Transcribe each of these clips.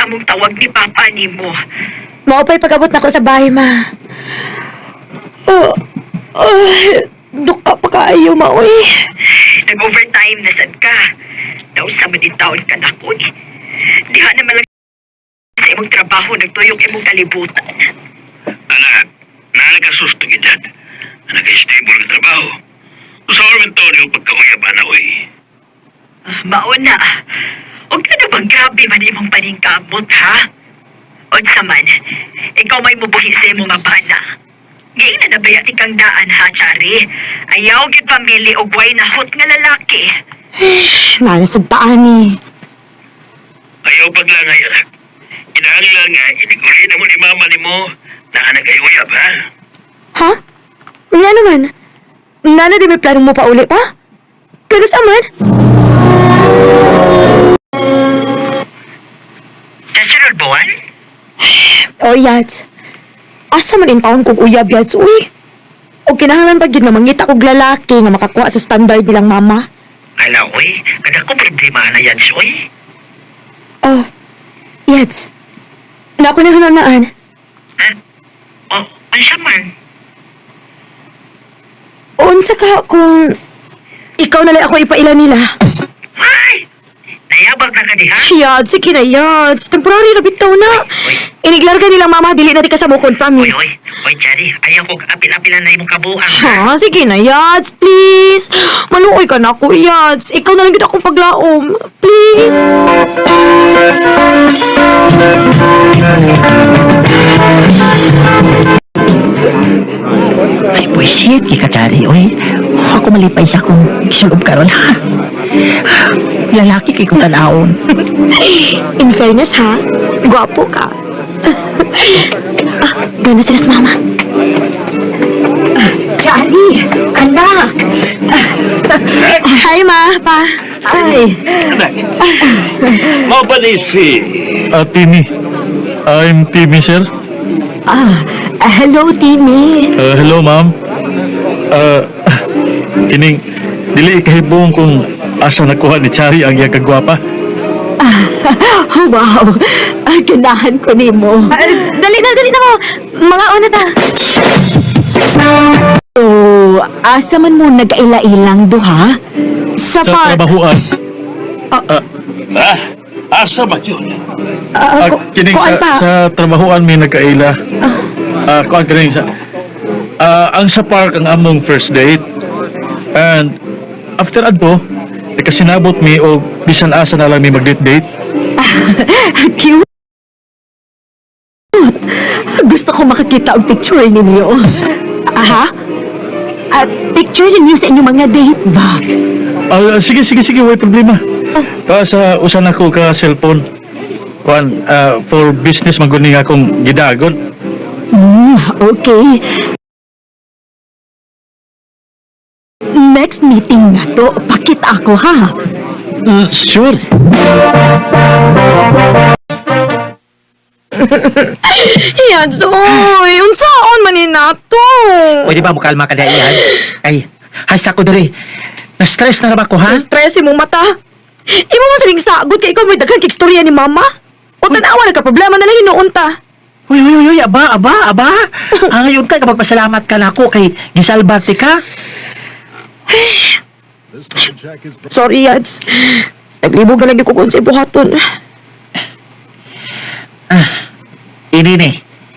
among tawag ni Papa nimo. Mao pa'y pag-abot nako sa bahay, ma. Oh, oh, duka pa kaayo, ma, uy. Nag-overtime na sad ka. Nausa man din taon ka na ko eh. Diha naman lang sa imong trabaho nagtuyok imong kalibutan. Anak, nalagasusto gidad. Naka-stable nga trabaho. Usawa man taon yung pagkauyab, ana, oy. Ah, mauna. Og na bang grabe man imong paningkamot, ha? Unsa man, ikaw may mubuhi sa imong nga bana. Giingnan na baya ti kang daan, ha, Chari? Ayaw gid pamili og way nahot nga lalaki. Nana sa daan eh. Ayaw paglangay, anak. Kinahanglan nga, iniguli na mo ni mama ni mo na anak ay uyab, ha? Ha? Nga naman. Nana, di may plano mo pa uli pa? Kano sa man? Sa sunod buwan? Oh, Yats. Asa man in taon kog uyab, Yats, uy. O kinahanglan pa gid nga mangita og lalaki nga makakuha sa standard nilang mama. Ala, oy. Kada ko problema na yan, oy. Oh, Yats. Na ako na hunanaan. Ha? Oh, unsa man? Unsa ka kung ikaw na lang ako ipaila nila. Ay! Nayabag na ka diha? Yads, sige na, Yads. Temporary na bitaw na. Uy. Iniglarga nilang mama, dili na di ka sa bukod, Oy, promise. oy. Oy, Chari. Ayaw ko apil-apilan na imong kabuang. Ha? Sige na, Yads, please. Maluoy ka na ako, Yads. Ikaw na lang gid akong paglaom. Please. Ay, buisit, kikachari, oy. Ako malipay sa akong isulob karon ha. Lalaki kay kong tanawon. In fairness, ha? Gwapo ka. Ah, ganda sila sa mama. Chari, anak! Hi, ma, pa. Ay, Anak, mao ba ni si... Timmy. I'm Timmy, sir. ah, hello, Timmy. Hello, ma'am. Kining, dili kahibong kung asa nakuha ni Chari ang iyang kagwapa. Oh, wow. Ah, ganahan ko nimo. Ah, dali na, dali na mo. Mga una ta. Oh, asa man mo nagaila-ilang duha? Sa Sa park. trabahuan. Ah, asa ba yun? Ah, Kining kuan sa, pa. sa trabahuan may nagkaila. Kuan kining sa... Ang sa park ang among first date. And after adto, nagkasinabot mi o bisan asa na lang mi mag-date date. Cute. Gusto ko makakita ang picture ninyo. Aha? Ah, picture ninyo sa inyong mga date ba? Sige, sige, sige, way problema. Pa sa usan ako ka cellphone. Kuan, for business man gud ni akong gidagon. Okay. Next meeting na to, pakita ako ha. Sure. Yads, oy. Unsaon man ni nato? Pwede ba mukalma ka na iyan? Ay, hasta ko diri. Na-stress na ba ko ha? Stress imong mata. Imo man siling sagot kay ikaw may daghang kikstorya ni mama. O tanawa nagka problema na lang hinuon ta. Uy, uy, uy, uy, aba, aba, aba. Ang ngayon ka, kapagpasalamat ka na ako kay gisalbarte ka. Sorry, Yads. Naglibog na lang yung kung sa buhaton. Inini,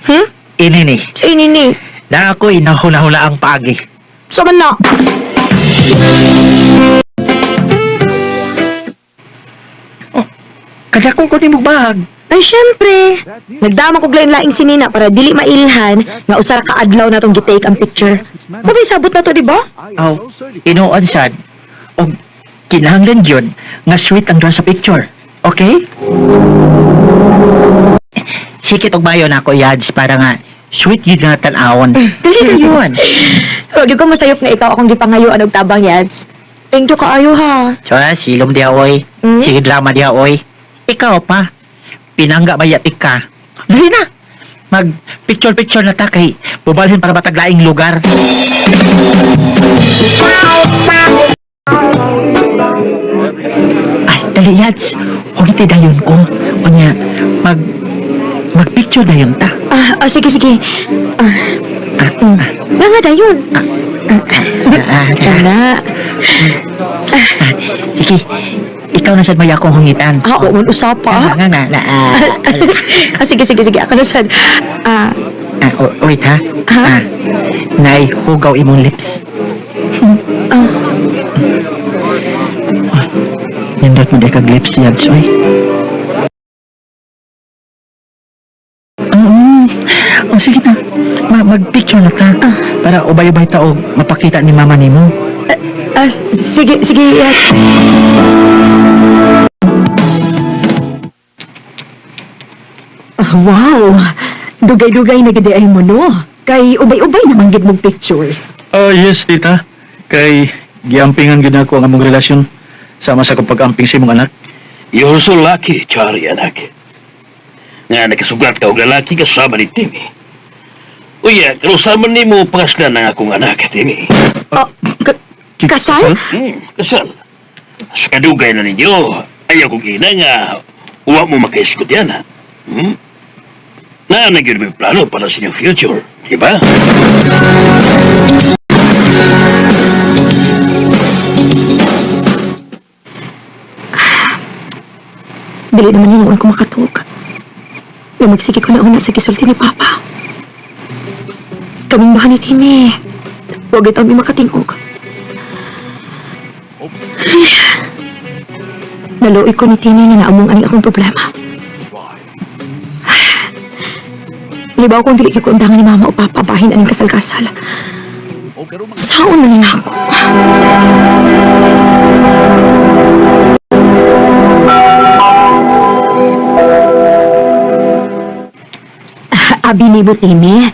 Hmm? inini. Sa inini. Na ako'y nahuna-huna ang paagi. Sa man na. Kada ko kunin mo bag. Ay, syempre. Nagdama kog lain-laing sinina para dili mailhan nga usara ka adlaw na tong gitake ang picture. Mabay sabot na to, di ba? Aw, inuon sad. O kinahanglan yun nga sweet ang duha sa picture. Okay? Sikit og bayo na ako yads para nga sweet yun nga tan-awon. Dali na yun. Wag ko masayop nga ikaw akong gipangayuan og tabang, Yads. Thank you kaayo ha. So, silom diha oy. Hmm? Sige drama diha oy. Ikaw pa. Pinangga ba yatik ka? Dali na. Mag picture picture na ta kay bubalhin para mataglaing lugar. Ay, dali yads. Huwag iti dayon ko. Unya, mag-picture dayon ta. Ah, sige, sige. Ah, Ah, ah, nga nga dayon. ah, ah, Kana. ah, sige, ikaw na sad may akong hungitan. Ah, wa man usapa. Ah, nga, nga, na, ah, Ah, sige, sige, sige. Ako na sad. Ah, ah, oh, wait ha. Ha? Ah, nay, hugaw imong lips. Ah. Ah, nindot mo di kag lips, Yads, oy. Mm, oh, sige na. Mag-picture na ta. Para ubay-ubay ta og mapakita ni mama nimo. Ah, sige, sige. Yats. Ah, wow! Dugay-dugay na gid ay mo no. Kay ubay-ubay naman gid mong pictures. Ah, yes, tita. Kay giampingan gid nako ang among relasyon sama sa akong pag-amping sa imong anak. You're so lucky, Chari, anak. Nga nakasugat ka og lalaki kasama ni Timmy. Uya, karusaman nimo pangaslan ang akong anak, Timmy. Ah, kasal? Kasal. Sa kadugay na ninyo, ayaw kong ina nga uwa mo makaisgot yan, ha? Hmm? Na nagyod may plano para sa inyong future, di ba? Dili naman yun ko makatug. Nga magsige ko na una sa gisulti ni Papa. Kaming baha ni Timmy. Huwag ito mi makatingog. Ay. Naluoy ko ni Timmy nga naamong ani akong problema. Ay. Libaw kong dili ko undangan ni Mama o Papa bahin aning kasal-kasal. Saon man ni ako. Abi nimo, Timmy.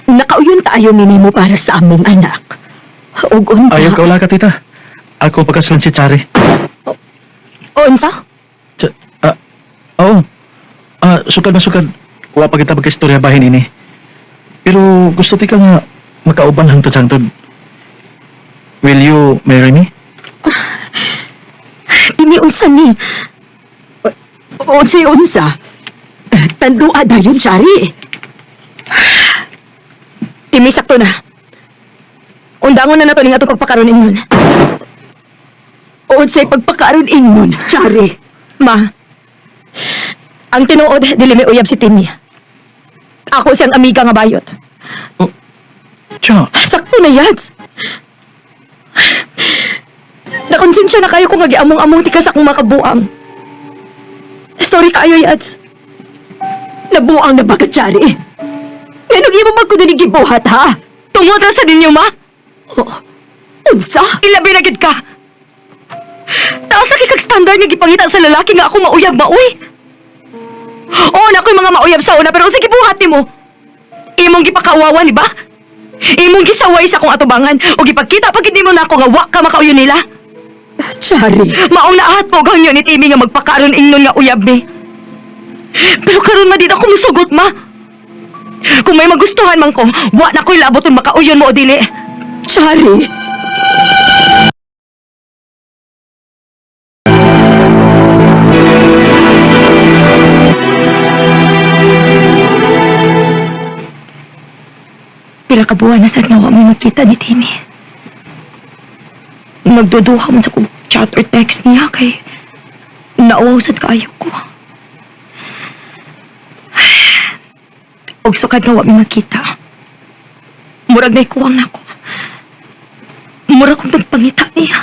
Nakauyon taayo minimo para sa among anak. Ug unta. Ayaw ka wala ka, tita. Ako pagkaslan si Chari. Unsa? Ah, oo. Ah, sukad na sukad. Wa pa kita magkistorya bahin ini. Pero gusto tika nga makauban hangtod sa hangtod. Will you marry me? Timmy, unsa ni? Unsay unsa? Tandua dayon, Chari. Timmy, sakto na. Undangon na nato ning atong pagpakaron ingon. Unsay pagpakaron ingon, Chari? Ma, ang tinuod, dili may uyab si Timmy. Ako siyang amiga nga bayot. Oh, Cha, Sakto na yads. Nakonsensya na kayo kung nagiamong-among tikas akong makabuang. Sorry kayo, Yads. Nabuang na ba ka, Chari? Nganong imo man ko din gibuhat, ha? Tungod na sa ninyo, ma? Oh, unsa? Ilabi na gid ka. Taas na kay standard nga gipangita sa lalaki nga ako mauyab maoy. Oo na ako'y mga mauyab sa una, pero unsa gibuhat nimo? Imong gipakauwawan, di ba? Imong gisaway sa akong atubangan o gipagkita pag hindi mo na ako nga wa ka makauyon nila. Chari, Maong naahat po gang yun ni Timmy nga magpakaroon ingnon nga uyab mi. Pero karon ma di na ako musugot ma. Kung may magustuhan man ko, wa na ko'y laboton makauyon mo o dili. Chari! Pila ka buwan na sad nga wa mo magkita ni Timmy. Nagduduha man sa kong chat or text niya kay nauwaw sad kaayo ko. Og sukad nga wa mi magkita. Murag na ikuwang nako. Murag kong nagpangita niya.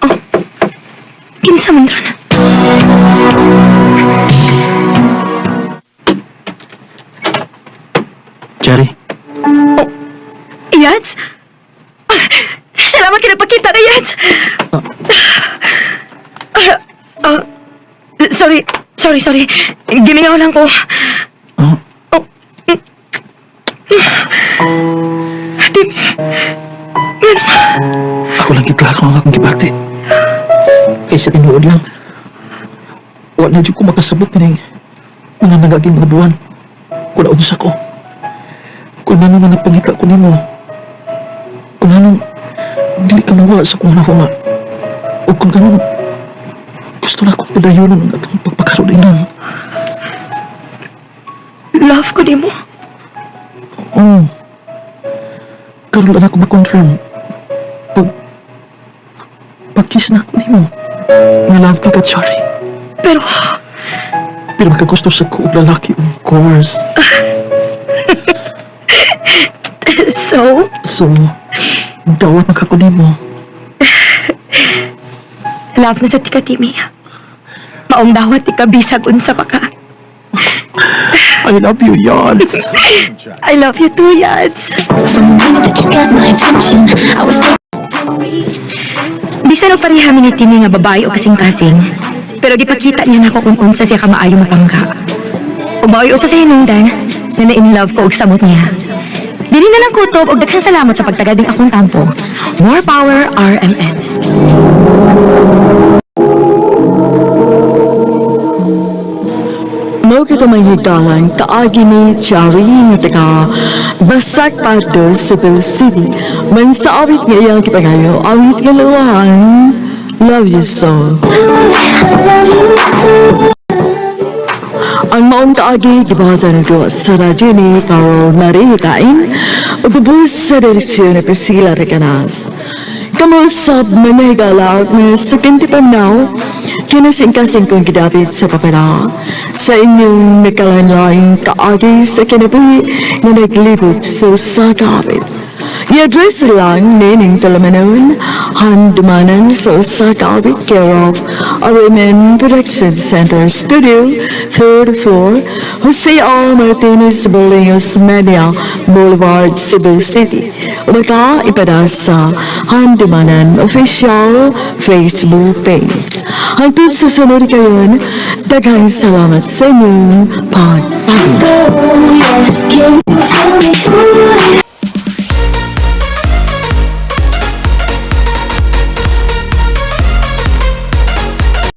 Oh, kinsa man ron? Chari. Yats? Ah, salamat ka nagpakita na, Yats! Ah, ah, sorry, sorry, sorry. Gimingaw lang ko. Oh, Oh. Mm. Tim, ako lang giklaro ang akong gibati. Kaysa tinuod lang. Wa na jud ko makasabot nining mga nagaging mga buwan. Kung naunsa ko. Kung ano nga nagpangita ko nimo. Kung anong dili ka mawa sa kung ano nga. O kung ganun, Gusto na akong padayonon ang atong pagpakaroon ingon. Love ko nimo. Oo. Karon lang ako ma-confirm. Pag-kiss na ako nimo. Nga love ti ka, Chari. Pero, Pero makagusto sa ko og lalaki, of course. So, So, dawat na ka ko nimo. Love na sa tika, Timmy. Maong dawat tika bisag unsa pa ka. I love you, Yads. I love you too, Yads. From the minute that you got my attention, I was Bisan og pareha mi ni Timmy nga babae o kasing-kasing, pero gipakita niya nako kung unsa siya kamaayo mapangka. Ug mao'y usa sa hinungdan na na-in love ko og samot niya. Dili na lang kutob og daghang salamat sa pagtagad ning akong tampo. More power, RMN. Mao kita manghigalan kaagi ni Chari nga taga Basak Pardo, Cebu City. Man sa awit nga iyang gipangayo, awit nga luwahan, Love You So. Ang maong kaagi gibuhatan nito sa radyo ni Carol Marie Kain ug bubus sa direksyon ni Priscilla Recanas. Kamo sab manahigala nga sa kintipan now, kinasingkasing kong gidapit sa papala sa inyong nagkalain-laing kaagi sa kinabuhi nga naglibot sa usa ka awit. I-address lang nining talamanon, handumanan sa usa ka awit, care of RMN Production Center Studio, third floor, Jose R. Martinez Building, Osmeña Boulevard, Cebu City. Umaka ipada sa Handumanan Official Facebook page. Hangtod sa sunod kayon, daghang salamat sa inyong pagpag. Can you feel me?